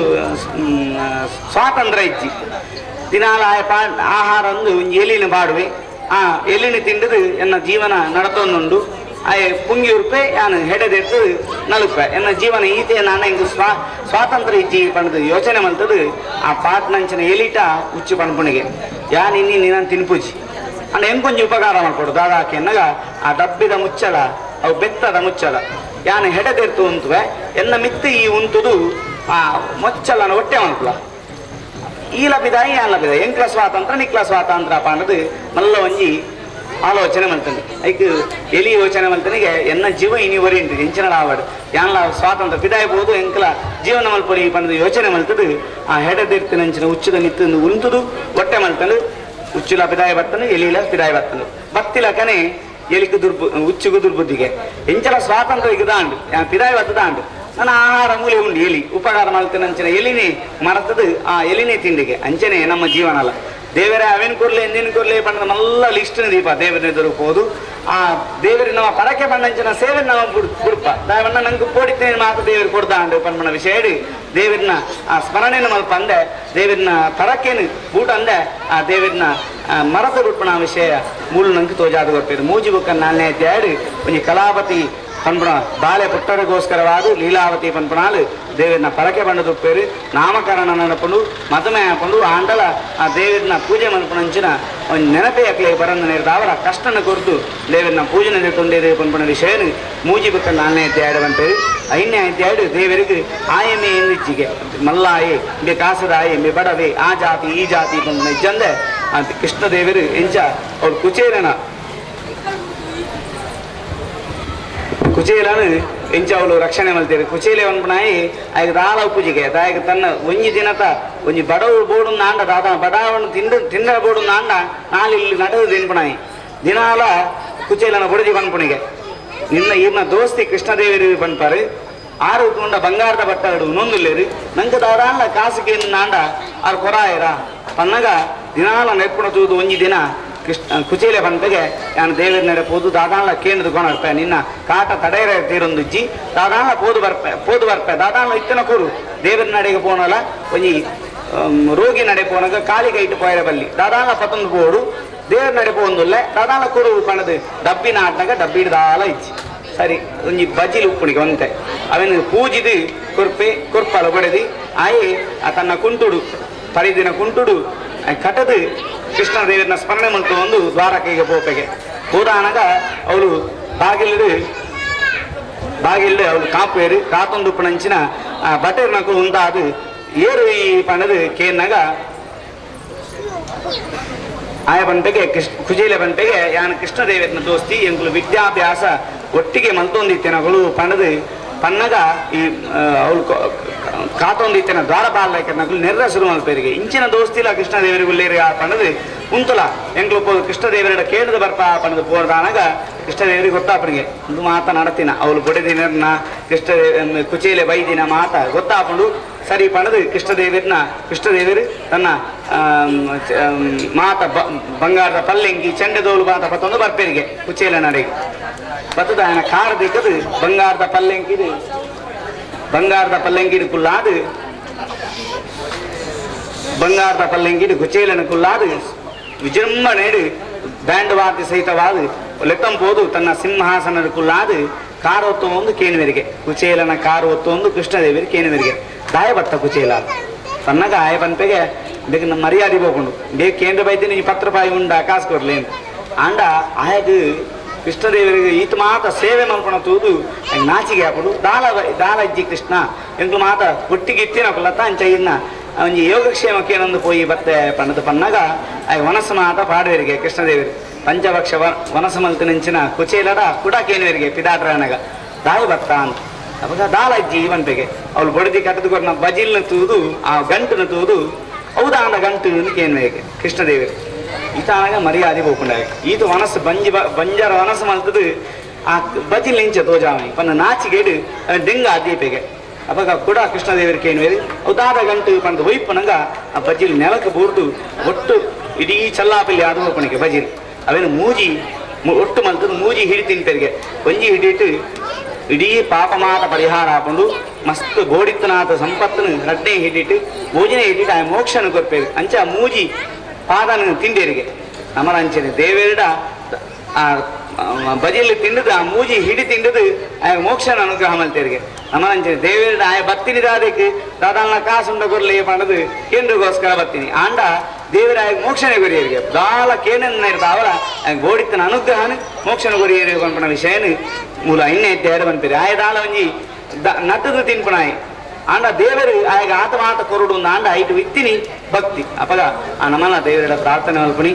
ಸ್ವಾತಂತ್ರ್ಯ ಇಜ್ಜಿ ದಿನಾಲ ಆಯ ಪಾ ಆಹಾರ ಒಂದು ಒಂಜಿ ಎಲಿನ ಬಾಡುವೆ ಆ ಎಲಿನ ತಿಂಡದು ಎನ್ನ ಜೀವನ ನಡತೊಂದುಂಡು ಆಯೆ ಪುಂಗಿ ಉರುಪೆ ಯಾನು ಹೆಡೆದೆತ್ತು ನಲುಪೆ ಎನ್ನ ಜೀವನ ಈತೆ ನಾನು ಹಿಂಗೆ ಸ್ವಾತಂತ್ರ್ಯ ಇಜ್ಜಿ ಪಂಡದು ಯೋಚನೆ ಮಲ್ತದು ಆ ಪಾಟ್ನಂಚಿನ ಎಲಿಟ ಉಚ್ಚು ಪಣಪುಣಿಗೆ ಯಾನ್ ಇನ್ನಿ ನೀನು ತಿನ್ಪುಜಿ ಅಂಡ್ ಎಂಕೊಂಜಿ ಉಪಕಾರ ಮಾಡ್ಕೊಡು ದಾದಾಕಿ ಎನ್ನಗ ಆ ಡಬ್ಬಿದ ಮುಚ್ಚಳ ಅವು ಬೆತ್ತದ ಮುಚ್ಚಳ ಯಾನು ಹೆಡೆದೆರ್ತು ಉಂತುವೆ ಎನ್ನ ಮಿತ್ತು ಈ ಉಂತುದು ಆ ಮೊಚ್ಚಲನ ಹೊಟ್ಟೆ ಮಲ್ಪುಲ ಈ ಲಭಿದಾಯಿ ಯಾನ್ ಲಭಿದ ಎಂಕ್ಲ ಸ್ವಾತಂತ್ರ್ಯ ನಿಕ್ಲ ಸ್ವಾತಂತ್ರ್ಯ ಅನ್ನೋದು ಮಲ್ಲ ಒಂಜಿ ಆಲೋಚನೆ ಮಲ್ತಂದು ಐಕ್ ಎಲಿ ಯೋಚನೆ ಮಲ್ತನಿಗೆ ಎನ್ನ ಜೀವ ಇನಿ ಒರಿಂಟು ಎಂಚಿನ ಆವಡು ಯಾನ್ಲ ಸ್ವಾತಂತ್ರ್ಯ ಪಿದಾಯ್ಬೋದು ಎಂಕ್ಲ ಜೀವನ ಮಲ್ಪೊಲಿ ಪಂಡದು ಯೋಚನೆ ಮಲ್ತದು ಆ ಹೆಡದಿರ್ತಿನಂಚಿನ ಉಚ್ಚದ ಮಿತ್ತು ಉಂತುದು ಹೊಟ್ಟೆ ಮಲ್ತಂದು ಉಚ್ಚುಲ ಪಿದಾಯ ಬತ್ತನು ಎಲಿಲ ಪಿದಾಯ ಬತ್ತನು ಬತ್ತಿಲಕನೆ ಎಲಿக்கு ಉಚ್ಚುಗು ದುರ್ಬುದ್ಧಿಗೆ ಎಂಚಲ ಸ್ವಾತಂತ್ರ್ಯ ಈಗ ದಾಂಡು ಪಿದಾಯ ಬತ್ತ ದಾಂಡು ನನ್ನ ಆಹಾರ ಮೂಲೆ ಉಂಡು ಎಲಿ ಉಪಕಾರ ಮಲ್ತಿನಂಚಿನ ಎಲಿನೇ ಮರತದು ಆ ಎಲಿನೇ ತಿಂಡಿಗೆ ಅಂಚನೆ ನಮ್ಮ ಜೀವನ ಅಲ್ಲ ದೇವರೇ ಅವೇನು ಕೊರ್ಲಿ ಎಂದೇನು ಕೊರ್ಲಿ ಪಂಡ ಮಲ್ಲ ಲಿಸ್ಟ್ ದೀಪ ದೇವರನ್ನ ಎದುರುಕೋದು ಆ ದೇವರಿಗೆ ನಮ್ಮ ಪರಕೆ ಪಂಡಂಚಿನ ಸೇವೆ ನಾವು ಬಿಡ್ಪ ದಾವಣ್ಣ ನಂಗೆ ಪೋಡಿತೇನೆ ಮಾತ್ರ ದೇವರು ಕೊಡ್ದ ಅಂಡು ಪನ್ಪಣ ವಿಷಯ ಹೇಳಿ ದೇವರನ್ನ ಆ ಸ್ಮರಣೆನ ಮಲ್ಪಂದೆ ದೇವರನ್ನ ಪರಕೇನು ಬೂಟ ಅಂದೆ ಆ ದೇವರನ್ನ ಮರತ ಬಿಡ್ಪಣ ವಿಷಯ ಮೂಲ ನಂಗೆ ತೋಜಾದ ಕೊಡ್ತೇವೆ. ಮೂಜಿ ಬೊಕ್ಕ ನಾಲ್ನೇ ಅಧ್ಯಾಯ ಒಂಜಿ ಕಲಾಪತಿ ಪನ್ಪುಣ ಬಾಲೆ ಪುಟ್ಟರಿಗೋಸ್ಕರವಾದ ಲೀಲಾವತಿ ಪನ್ಪುಣಾಲು ದೇವರನ್ನ ಪರಕೆ ಬಂಡ ತುಪ್ಪೇರು ನಾಮಕರಣ ನಡಪುಂಡು ಮದುಮೆ ಹಾಕೊಂಡು ಆಂಡಲ ಆ ದೇವರನ್ನ ಪೂಜೆ ಮಲ್ಪುಣಂಚಿನ ಒಂದು ನೆನಪೇ ಅಕ್ಲೆ ಬರಂದ ನೇರ್ದಾವರ ಕಷ್ಟನ ಕೊರ್ದು ದೇವರನ್ನ ಪೂಜೆ ನಡೆತೊಂಡೇರು ಪನ್ಪುಣ ವಿಷಯನು ಮೂಜಿ ಬೊಕ್ಕ ನಾಲ್ನೇ ಅಧ್ಯಾಯ ಪನ್ಪೇರು. ಐದನೇ ಅಧ್ಯಾಯ ದೇವರಿಗೆ ಆಯಮೆ ಎಂದಿಚ್ಚಿಗೆ ಮಲ್ಲಾಯಿ ಬೆ ಕಾಸದಾಯಿ ಬೆ ಬಡವೆ ಆ ಜಾತಿ ಈ ಜಾತಿ ಪನ್ಪುಣ ಇಜ್ಜಂದೆ ಅಂತ ಕೃಷ್ಣ ದೇವರು ಎಂಚ ಅವ್ರು ಕುಚೇರನ ಕುಚೇಲನು ಇಂಚವಳು ರಕ್ಷಣೆ ಮಲ್ತೇರು ಕುಚೇಲೆ ಪನ್ಪುನಾಯಿ ಆಯ್ಕೆ ದಾಲ ಉಪ್ಪುಜಿಗೆ ದಾಯಕ ತನ್ನ ಒಂಜಿ ದಿನತ ಒಂಜಿ ಬಡವು ಬೋಡು ನಾಂಡ ದಾದ ಬಡಾವಣು ತಿಂದು ತಿಂದ ಬೋಡು ನಾಂಡ ನಾಲ್ ಇಲ್ಲಿ ನಡೆದು ತಿನ್ಪುನಾಯಿ ದಿನಾಲ ಕುಚೇಲನ ಬುಡದಿ ಪನ್ಪುಣಿಗೆ ನಿನ್ನ ಈರ್ನ ದೋಸ್ತಿ ಕೃಷ್ಣದೇವರು ಪನ್ಪಾರು ಆರು ಉಂಡ ಬಂಗಾರದ ಬಟ್ಟಗಳು ನೊಂದುಲ್ಲೇರು ನಂಗೆ ದಾದಾನ್ಲ ಕಾಸುಗೆ ನಾಂಡ ಆರು ಕೊರಾಯರ ಪನ್ನಗ ದಿನಾಲ ನೆರ್ಪುಣ ತೂದು ಒಂಜಿ ದಿನ ಕೃಷ್ಣ ಕುಚೇಲೆ ಪಂಪೆಗೆ ಯಾನ್ ದೇವರ ನಡೆ ಪೋದು ದಾದಾನ್ಲ ಕೇಂದ್ರ ಕೊನರ್ಪೆ ನಿನ್ನ ಕಾಟ ತಡೆಯರ ತೀರೊಂದುಜ್ಜಿ ದಾದಾನ್ಲ ಪೋದು ಬರ್ಪೆ ಪೋದು ಬರ್ಪೆ ದಾದಾನ್ಲ ಇತ್ತನ ಕೂರು ದೇವರ ನಡೆಗೆ ಪೋನಲ ಒಂಜಿ ರೋಗಿ ನಡೆ ಪೋನಗ ಕಾಲಿ ಕೈಟ್ ಪೋಯರ ಬಲ್ಲಿ ದಾದಾನ್ಲ ಪತೊಂದು ಪೋಡು ದೇವರ ನಡೆ ಪೋಂದುಲ್ಲೆ ದಾದಾನ್ಲ ಕೂರು ಪಣದು ಡಬ್ಬಿನ ಆಟನಾಗ ಡಬ್ಬಿಡ್ ದಾಲ ಇಜ್ಜಿ ಸರಿ ಒಂಜಿ ಬಜಿಲ್ ಉಪ್ಪುಣಿಗೆ ಒಂತೆ ಅವೆನ್ ಪೂಜಿದು ಕೊರ್ಪೆ ಕೊರ್ಪಲ ಬಡೆದಿ ಆಯೆ ಆ ತನ್ನ ಕುಂಟುಡು ಪರಿದಿನ ಕುಂಟುಡು ಕಟದು ಕೃಷ್ಣದೇವರನ್ನ ಸ್ಮರಣೆ ಮಲ್ತು ಒಂದು ದ್ವಾರಕೆಗೆ ಪೋಪೆಗೆ ಹೋದಾನಗ ಅವಳು ಬಾಗಿಲು ಬಾಗಿಲು ಅವಳು ಕಾಪೇರು ಕಾತೊಂದು ಉಪ್ಪುನಂಚಿನ ಆ ಬಟರ್ನಕು ಉಂದಾದು ಏರು ಈ ಪಣದು ಕೇನಾಗ ಆಯ ಬಂಟೆಗೆ ಕೃಷ್ಣ ಕುಜೇಲೆ ಬಂಟೆಗೆ ಯಾನ್ ಕೃಷ್ಣದೇವರನ ದೋಸ್ತಿ ಎಂಕುಲು ವಿದ್ಯಾಭ್ಯಾಸ ಒಟ್ಟಿಗೆ ಮಲ್ತೊಂದಿತ್ತೇನಗಳು ಪಣದು ಪನ್ನಗ ಈ ಅವಳು ಕಾತೊಂದಿತ್ತೇನ ದ್ವಾರಪಾಲಕನಗಳು ನೆರ್ರ ಶುರು ಮಲ್ಪೇರಿಗೆ ಇಂಚಿನ ದೋಸ್ತಿಲ ಕೃಷ್ಣದೇವರಿಗೂ ಲೇರಿ ಆ ಪಣದು ಉಂತುಲ ಎಂಕುಲು ಪೋ ಕೃಷ್ಣದೇವರ ಕೇಳದ ಬರ್ಪ ಪಣದು ಪೋರ್ದಾನಗ ಕೃಷ್ಣದೇವರಿಗೆ ಗೊತ್ತಾಪನಿಗೆ ಒಂದು ಮಾತ ನಡತಿನ ಅವಳು ಬೊಡೆದಿನ ಕೃಷ್ಣದೇವ ಕುಚೇಲೆ ಬೈದಿನ ಮಾತ ಗೊತ್ತಾಪುಂಡು ಸರಿ ಪಣದು ಕೃಷ್ಣದೇವರನ್ನ ಕೃಷ್ಣದೇವರು ತನ್ನ ಮಾತ ಬಂಗಾರದ ಪಲ್ಲೆಂಗಿ ಚೆಂಡೆದೋಲು ಮಾತ ಪತ್ತೊಂದು ಬರ್ಪೇರಿಗೆ ಕುಚೇಲ ನಡೆಗೆ ಬತ್ತದ ఆయన ಕಾರ್ ದಿಕ್ಕದು ಬಂಗಾರದ ಪಲ್ಲೆಂಕಿದು ಬಂಗಾರದ ಪಲ್ಲೆಂಕಿಡು ಕುಲ್ಲಾದು ಬಂಗಾರದ ಪಲ್ಲೆಂಕಿಡು ಕುಚೇಲನ ಕುಲ್ಲಾದು ವಿಜೃಂಭಣೆಡು ಬ್ಯಾಂಡ್ ವಾದ್ಯ ಸಹಿತವಾದ ಲೆತ್ತಂಪೋದು ತನ್ನ ಸಿಂಹಾಸನದ ಕುಲ್ಲಾದು ಕಾರ್ ಒತ್ತೊಂದು ಕೇನುವೆರಿಗೆ ಕುಚೇಲನ ಕಾರು ಒತ್ತೊಂದು ಕೃಷ್ಣದೇವರಿಗೆ ಕೇನುವೆರಿಗೆ ದಾಯ ಬತ್ತ ಕುಚೇಲ ತನ್ನಗ ಆಯ ಪನ್ಪೆಗೆ ಬೇಗ ನಮ್ಮ ಮರ್ಯಾದೆ ಹೋಗೊಂಡು ಬೇಗ ಕೇಂದ್ರ ಬೈದಿನ ಈ ಪತ್ರಪಾಯಿ ಉಂಡ ಕಾಸು ಕೊಡ್ಲೇನು ಆಂಡ ಆಯಗ ಕೃಷ್ಣದೇವರಿಗೆ ಈತ ಮಾತ ಸೇವೆ ಮಲ್ಪಣ ತೂದು ನಾಚಿಗೆ ಹಾಕೊಂಡು ದಾಲ ದಾಲ ಅಜ್ಜಿ ಕೃಷ್ಣ ಎಂಕ್ಲು ಮಾತ ಒಟ್ಟಿಗೆ ಇತ್ತಿನ ಲತಾ ಅಂಚ ಇನ್ನ ಒಂಜಿ ಯೋಗಕ್ಷೇಮಕ್ಕೆ ಏನೊಂದು ಪೋಯಿ ಬತ್ತೆ ಪಣ್ಣದ ಪನ್ನಾಗ ಆಯ್ ವನಸು ಮಾತ ಪಾಡುವರಿಗೆ ಕೃಷ್ಣದೇವರು ಪಂಚಭಕ್ಷ ವನಸು ಮಲ್ತಿನಂಚಿನ ಕುಚೇಲಡ ಕುಡ ಕೇನುವರಿಗೆ ಪಿದಾಟ್ರನಗ ದಾಯ ಬತ್ತ ಅಂತ ಅವಾಗ ದಾಲ ಅಜ್ಜಿ ಪನ್ಪೆಗೆ ಅವಳು ಬಡದಿ ಕಟ್ಟದುಕೊರ್ನ ಬಜಿಲ್ನ ತೂದು ಆ ಗಂಟುನ ತೂದು ಹೌದಾನ ಗಂಟು ಕೇನುವೆಗೆ ಕೃಷ್ಣದೇವರು ಈತಾನಾಗ ಮರ್ಯಾದೆ ಹೋಗ್ಕೊಂಡಾಗ ಈತ ವನಸ್ಸು ಬಂಜಿ ಬಂಜಾರ ವನಸ್ಸು ಮಲ್ತದು ಆ ಬಜಿಲ್ ನಿಂಚ ತೋಜಾಮಿ ಪನ್ನ ನಾಚಿಗೇಡು ಡೆಂಗ ದೀಪೆಗೆ ಅವಾಗ ಕೂಡ ಕೃಷ್ಣದೇವರಿಗೆ ಏನುವೇರು ಅವು ಗಂಟು ಪಂದು ಒಯ್ಪನಂಗ ಆ ಬಜಿಲ್ ನೆಲಕ್ಕೆ ಬೂರ್ದು ಒಟ್ಟು ಇಡೀ ಚಲ್ಲಾಪಿಲ್ಲಿ ಅದು ಹೋಗ್ಪಣಿಗೆ ಬಜಿಲ್ ಅವೇನು ಮೂಜಿ ಒಟ್ಟು ಮಲ್ತದು ಮೂಜಿ ಹಿಡಿ ತಿನ್ಪೆರಿಗೆ ಒಂಜಿ ಹಿಡಿಟ್ಟು ಇಡೀ ಪಾಪ ಮಾತ ಪರಿಹಾರ ಹಾಕೊಂಡು ಮಸ್ತ್ ಗೋಡಿತ್ತನಾಥ ಸಂಪತ್ತನ್ನು ರಡ್ಡೆ ಹಿಡಿಟ್ಟು ಭೋಜನೆ ಹಿಡಿಟ್ಟು ಆ ಮೋಕ್ಷನ ಕೊರ್ಪೇರು ಅಂಚ ಮೂಜಿ ಪಾದನ ತಿಂಡೇರಿಗೆ ನಮರಂಚನೆ ದೇವೇರಡ ಆ ಬಜಿಲ್ ತಿಂಡದು ಆ ಮೂಜಿ ಹಿಡಿ ತಿಂಡದು ಆ ಮೋಕ್ಷನ ಅನುಗ್ರಹ ಮಲ್ತೇರಿಗೆ ನಮರಂಚನೆ ದೇವೇರಡ ಆಯ ಬತ್ತಿನಿ ದಾದಕ್ಕೆ ದಾದಾಲ್ನ ಕಾಸುಂಡ ಕೊರ್ಲೆ ಪಣದು ಕೇಂದ್ರಗೋಸ್ಕರ ಬತ್ತೀನಿ ಆಂಡ ದೇವರಾಯ ಮೋಕ್ಷನೇ ಗುರಿಯರಿಗೆ ದಾಲ ಕೇಂದ್ರ ಅವರ ಗೋಡಿತ್ತನ ಅನುಗ್ರಹನ ಮೋಕ್ಷನ ಗುರಿಯರಿಗೆ ಪನ್ಪಣ ವಿಷಯನ ಮೂಲ ಇನ್ನೇ ತೇಡ ಬನ್ಪಿರಿ ಆಯ ದಾಲ ಒಂಜಿ ನಟ್ಟದು ತಿನ್ಪಣಾಯಿ ಆಂಡ ದೇವರು ಆಯಗ ಆತ ಮಾತ ಕೊರಡು ಆಂಡ ಐಟು ಇತ್ತಿನಿ ಭಕ್ತಿ ಅಪಗ ಆ ನಮನ ದೇವರ ಪ್ರಾರ್ಥನೆ ಮಲ್ಪುಣಿ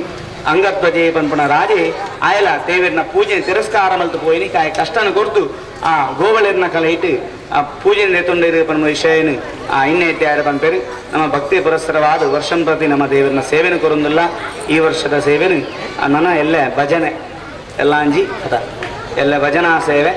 ಅಂಗಧ್ವಜೆ ಪನ್ಪುಣ ರಾಜೆ ಆಯಲ ದೇವರನ ಪೂಜೆ ತಿರಸ್ಕಾರ ಮಲ್ತು ಪೋಯಿನಿ ಕಾಯ ಕಷ್ಟನ ಕೊರ್ದು ಆ ಗೋವಳೆರ್ನ ಕಲ ಇಟ್ಟು ಆ ಪೂಜೆ ನೇತೊಂಡಿರು ಪನ್ಮ ವಿಷಯನು ಆ ಇನ್ನೇ ತಯಾರು ಪನ್ಪೇರು ನಮ್ಮ ಭಕ್ತಿ ಪುರಸ್ಸರವಾದ ವರ್ಷಂ ಪ್ರತಿ ನಮ್ಮ ದೇವರನ ಸೇವೆನು ಕೊರೊಂದಿಲ್ಲ ಈ ವರ್ಷದ ಸೇವೆನು ನನ್ನ ಎಲ್ಲ ಭಜನೆ ಎಲ್ಲ ಅಂಜಿ ಅದ ಎಲ್ಲ ಭಜನಾ ಸೇವೆ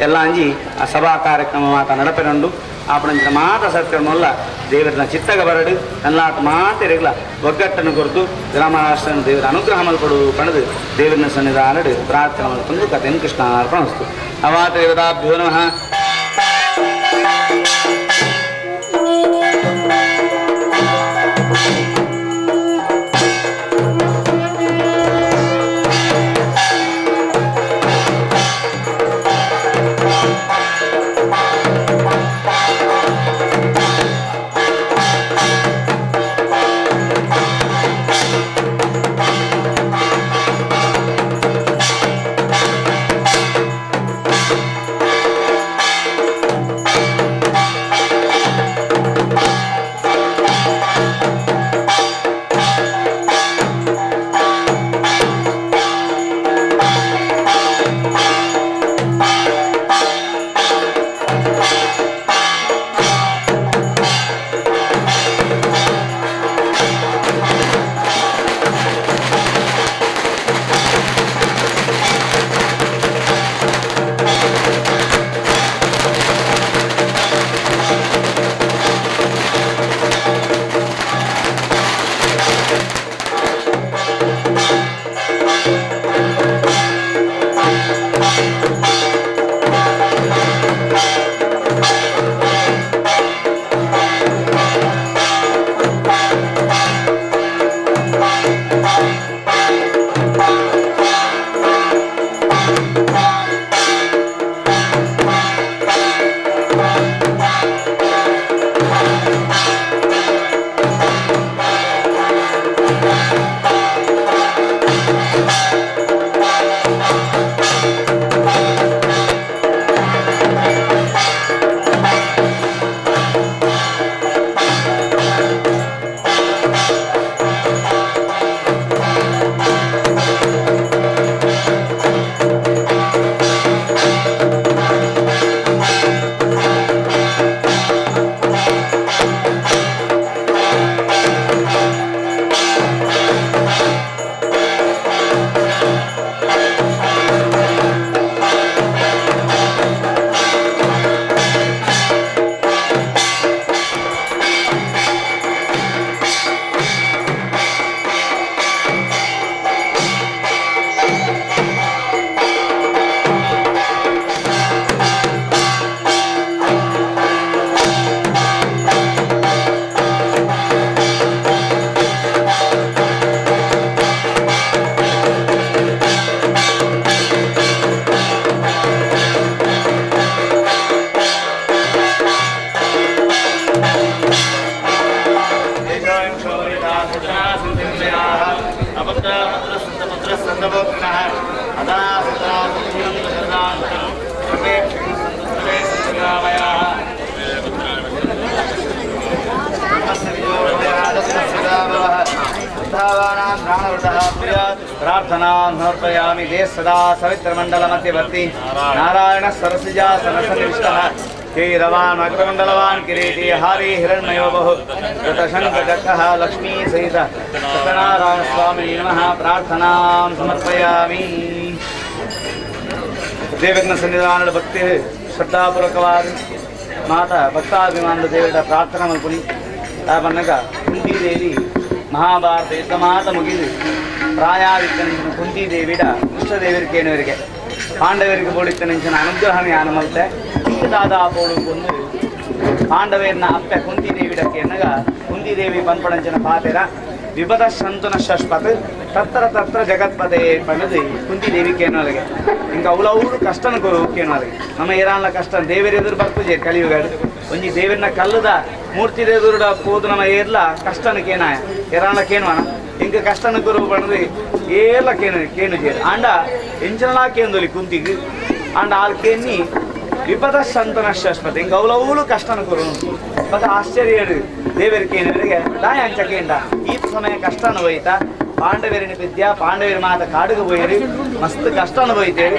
ಎಲ್ಲ ಅಂಜಿ ಆ ಸಭಾ ಕಾರ್ಯಕ್ರಮ ಮಾತ ನಡಪೆನುಂಡು ಆಪಣಂಚಿನ ಮಾತ ಸತ್ಕರ್ಮಲ್ಲ ದೇವರನ ಚಿತ್ತಗ ಬರಡು ನಲ್ಲಾಟ ಮಾತೆರೆಗ್ಲ ಒಗ್ಗಟ್ಟನ್ನು ಕೊರತು ಗ್ರಾಮರಾಷ್ಟ್ರನ ದೇವರ ಅನುಗ್ರಹ ಮಲ್ಪಡು ಪಣದು ದೇವರನ ಸನ್ನಿಧಾನಡು ಪ್ರಾರ್ಥನೆ ಮಲ್ಪಂದು ಕಥೆಯನ್ನು ಕೃಷ್ಣ ಅರ್ಪಣಸ್ತು ಅವಾತ ದೇವತಾಭ್ಯೋ ನಮಃ. ಪ್ರಾರ್ಥನಾ ಸಮರ್ಪಯಾಮಿ. They ಸದಾ ಸವಿತ್ರಮಂಡಲ ಮಧ್ಯವರ್ತಿ ನಾರಾಯಣ ಸರಸಿಜಾ ಸನಸನಿಷ್ಠಃ ಕೈರವಾನ್ ಅಗ್ರಮಂಡಲವಾನ್ ಕಿರೀಟಿ ಹಾರಿ ಹಿರಣ್ಮಯೋ ಬಹು ಗತಶಂಕಚಕ್ರಃ ಲಕ್ಷ್ಮೀ ಸಹಿತ ಸತ್ಯನಾರಾಯಣ ಸ್ವಾಮಿ ನಮಃ. ಪ್ರಾರ್ಥನಾ ಸಮರ್ಪಯಾಮಿ. ದೇವರನ ಸನ್ನಿಧಾನದ ಭಕ್ತಿ ಶ್ರದ್ಧಾಪೂರ್ವಕವಾದ ಮಾತಾ ಭಕ್ತಾಭಿಮಾನದ ದೇವರ ಪ್ರಾರ್ಥನಾ ಮಲ್ಪುನಿ. ಬನ್ನಗ ಕುಂತಿದೇವಿ ಮಹಾಭಾರತ ಯುದ್ಧ ಮಾತ ಮುಗಿದು ಪ್ರಾಯಾದಿತ್ತನೆಂಚಿನ ಕುಂತಿದೇವಿಡ ಕೃಷ್ಣದೇವರಿಕೇನವರಿಗೆ ಪಾಂಡವರಿಗೆ ಬೋಡಿತ್ತನೆಂಚಿನ ಅನುಗ್ರಹ ಯಾನ ಮಲ್ತೆ ದಾದಾ ಪೋಡು ಕೊಂದು ಪಾಂಡವೇರ್ನ ಅಪ್ಪೆ ಕುಂತಿದೇವಿಡಕ್ಕೆ ಎನ್ನಗ ಕುಂತಿದೇವಿ ಪನ್ಪಡಂಚಿನ ಪಾತೆರ ವಿಪದ ಸಂತುನ ಶಶ್ವತ್ ತತ್ರ ತತ್ರ ಜಗತ್ಪತೆ ಪಂಡದು ಕುಂತಿದೇವಿ ಕೇನವರಿಗೆ ಇಂಕ ಅವಳವರು ಕಷ್ಟನ ಕೇನವರಿಗೆ ನಮ್ಮ ಏರಾನ್ಲ ಕಷ್ಟ ದೇವರ ಎದುರು ಬರ್ಪುಜೆ ಕಲಿಯುಗಾಡು ಒಂಜಿ ದೇವರನ್ನ ಕಲ್ಲದ ಮೂರ್ತಿ ಎದುರುಡ ಪೋದು ನಮ್ಮ ಏರ್ಲ ಕಷ್ಟನ ಕೇನಾಯ ಏರಾನ್ಲ ಕೇನುವನ ಇಂಕ ಕಷ್ಟನ ಗುರು ಪಂಡದು ಏರ್ಲ ಕೇನು ಕೇನು ಜೇರು ಆಂಡ ಎಂಚನಲಾ ಕೇಂದೊಲಿ ಕುಂತಿಗ್ ಆಂಡ ಆಲ್ ಕೇನ್ನಿ ವಿಪದ ಸಂತನ ಶಶ್ವತ್ ಇಂಕ ಅವಳವಳು ಕಷ್ಟನ ಕೊರು ಮತ್ತೆ ಆಶ್ಚರ್ಯ ದೇವರಿಗೆ ಏನವರಿಗೆ ದಾಯ ಅಂಚಕೇಂಡ ಈ ಸಮಯ ಕಷ್ಟ ಅನುಭವಿತ ಪಾಂಡವರಿನ ವಿದ್ಯಾ ಪಾಂಡವರ ಮಾತ ಕಾಡುಗೆ ಪೋಯರು ಮಸ್ತ್ ಕಷ್ಟ ಅನುಭವಿತೇರು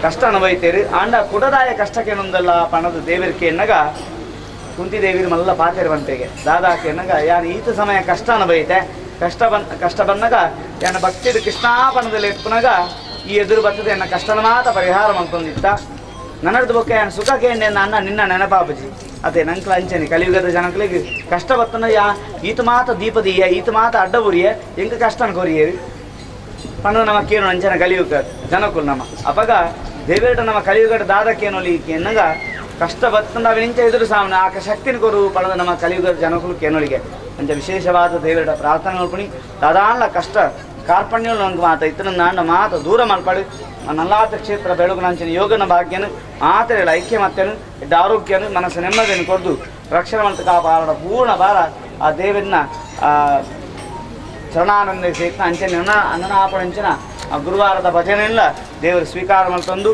ಕಷ್ಟ ಅನುಭವಿತೇರು ಆಂಡ ಕುಡದಾಯ ಕಷ್ಟಕ್ಕೇನೊಂದಲ್ಲ ಪಣದ ದೇವರಿಗೆ ಎನ್ನಗ ಕುಂತಿದೇವಿರು ಮಲ್ಲ ಪಾತೆರುವಂತೆಗೆ ದಾದಾಕೆ ಎನ್ನಗ ಯಾನು ಈತ ಸಮಯ ಕಷ್ಟ ಅನುಭವಿತೆ ಕಷ್ಟ ಬಂದಾಗ ಯಾನ ಭಕ್ತಿಡು ಕೃಷ್ಣಾಪಣದಲ್ಲಿ ಎತ್ಪುನಗ ಈ ಎದುರು ಬರ್ತದೆ ಎನ್ನ ಕಷ್ಟನ ಮಾತ ಪರಿಹಾರ ಮಂತೊಂದಿತ್ತ ನನ್ನದು ಬೊಕ್ಕ ಯಾನು ಸುಖ ಕೇಂಡೆ ಅನ್ನ ನಿನ್ನ ನೆನಪಾಪಜಿ ಅದೇ ನಂಕ್ಲ ಅಂಚನೆ ಕಲಿಯುಗದ ಜನಗಳಿಗೆ ಕಷ್ಟ ಬತ್ತನ ಯಾ ಈತ ಮಾತ ದೀಪದೀಯ ಈತ ಮಾತ ಅಡ್ಡ ಬುರಿಯ ಎಂಕ ಕಷ್ಟನ ಕೊರಿಯೇರಿ ಪಂಡ ನಮ್ಮ ಕೇನು ಅಂಚನ ಕಲಿಯುಗ ಜನಕುಲ್ ನಮ್ಮ ಅಪಗ ದೇವೇಟ ನಮ್ಮ ಕಲಿಯುಗದ ದಾದಕ್ಕೇನೊಲಿ ಎನ್ನಗ ಕಷ್ಟ ಬತ್ತಂದ ಅವಿನಿಂಚ ಎದುರು ಸಾಮನ ಆಕ ಶಕ್ತಿನ ಕೊರು ಪಣದ ನಮ್ಮ ಕಲಿಯುಗದ ಜನಕುಲು ಕೇನೊಳಿಗೆ ಅಂಚ ವಿಶೇಷವಾದ ದೇವರ ಪ್ರಾರ್ಥನೆ ಮಲ್ಪುಣಿ ದಾದಾನ್ಲ ಕಷ್ಟ ಕಾರ್ಪಣ್ಯಗಳು ನಂಗೆ ಮಾತ ಇತ್ತನ ನಾಂಡ ಮಾತ ದೂರ ಮಲ್ಪಡು ನಲ್ಲಾತ ಕ್ಷೇತ್ರ ಬೆಳಗುನಂಚಿನ ಯೋಗನ ಭಾಗ್ಯನು ಆತರೆಗಳ ಐಕ್ಯ ಮತ್ತೆನು ಇದ್ದ ಆರೋಗ್ಯನು ಮನಸ್ಸು ನೆಮ್ಮದಿಯನ್ನು ಕೊಡ್ದು ರಕ್ಷಣೆ ಮಂತ ಕಾಪಾಡ ಪೂರ್ಣ ಭಾರ ಆ ದೇವರನ್ನ ಚರಣಾನಂದ ಸಹಿತ ಅಂಚನೆ ಅನ್ನನಾಪಣಂಚಿನ ಆ ಗುರುವಾರದ ಭಜನೆಲ್ಲ ದೇವರು ಸ್ವೀಕಾರ ಮಾಡ್ತಂದು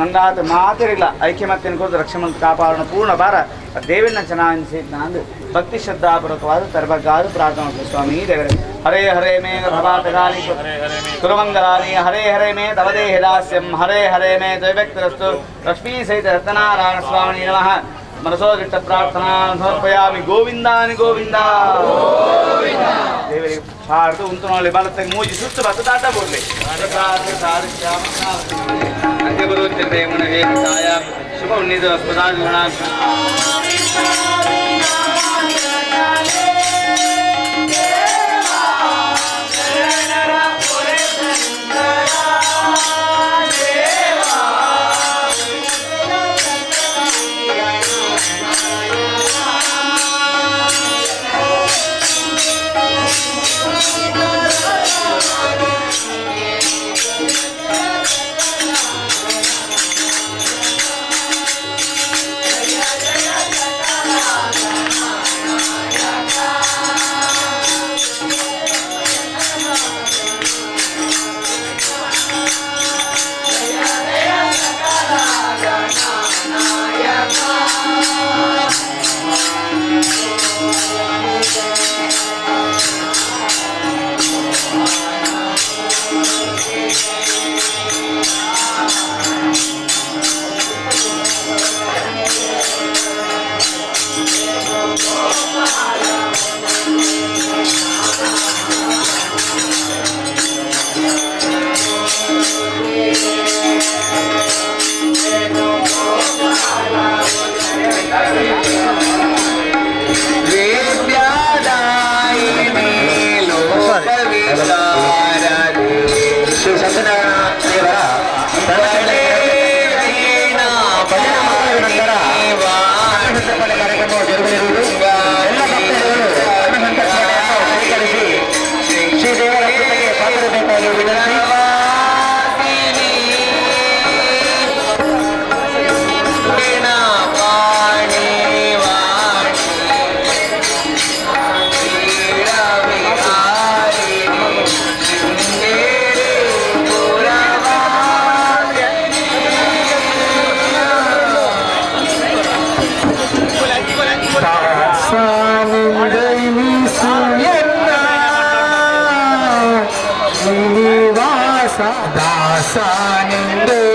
ನಂದಾತ ಮಾತಿರಿಲ್ಲ ಐಕ್ಯಮತ್ಯನ ಕೊಡ್ದು ರಕ್ಷಣೆ ಮಂತ ಕಾಪಾಡೋಣ ಪೂರ್ಣ ಭಾರ ಆ ದೇವರನ್ನ ಚೆನ್ನಾಗಿ ಸಹಿತ ಅಂದು ಭಕ್ತಿ ಶ್ರದ್ಧಾಪೂರ್ವಕವಾದ ತರಬಗ್ಗಾದ ಪ್ರಾರ್ಥನೆ ಸ್ವಾಮಿ ದೇವರೇ. ಹರೇ ಹರೇ ಮೇ ಪ್ರಭಾತಗಾನಿ ಕುರುಮಂಗಲಾನಿ ಹರೇ ಹರೇ ಮೇ ತವದೇಹಿ ದಾಸ್ಯಂ ಹರೇ ಹರೇ ಮೇ ದ್ವೈವ್ಯಕ್ತಿರಸ್ತು ಲಕ್ಷ್ಮೀ ಸಹಿತ ಸತ್ಯನಾರಾಯಣ ಸ್ವಾಮಿ ನಮಃ. ಮನಸೋದಿಟ್ಟ ಪ್ರಾರ್ಥನಾ ಸಮರ್ಪಯಾಮಿ. ಗೋವಿಂದಾನಿ ಗೋವಿಂದ ದೇವರಿಗೆ ಹಾಡ್ದು ಉಂಟು ನೋಡಿ ಬಲತ್ತೆ ಮೂಜಿ ಸುತ್ತು ಬತ್ತು ದಾಟ ಕೊಡ್ಲಿ ಶುಭ ಉನ್ನಿದ ಸ್ಮೃತಾಜುಗುಣ. ಶ್ರೀ ಸತ್ಯನಾರಾಯಣ ದೇವರ ಭಜನೆ ಮಾಡಿದ ನಂತರ ಅನ್ನಸಂತರ್ಪಣೆ ಕಾರ್ಯಕ್ರಮವು ಜರುಗಲಿರುವುದು. ಎಲ್ಲ ಭಕ್ತರುಗಳು ಅನ್ನಸಂತರ್ಪಣೆಯನ್ನು ಸ್ವೀಕರಿಸಿ ಶ್ರೀ ದೇವರ ಕೃಪೆಗೆ ಪಾತ್ರರಬೇಕಾಗಿ ವಿನಂತಿ. ಸಾನಿಂದು.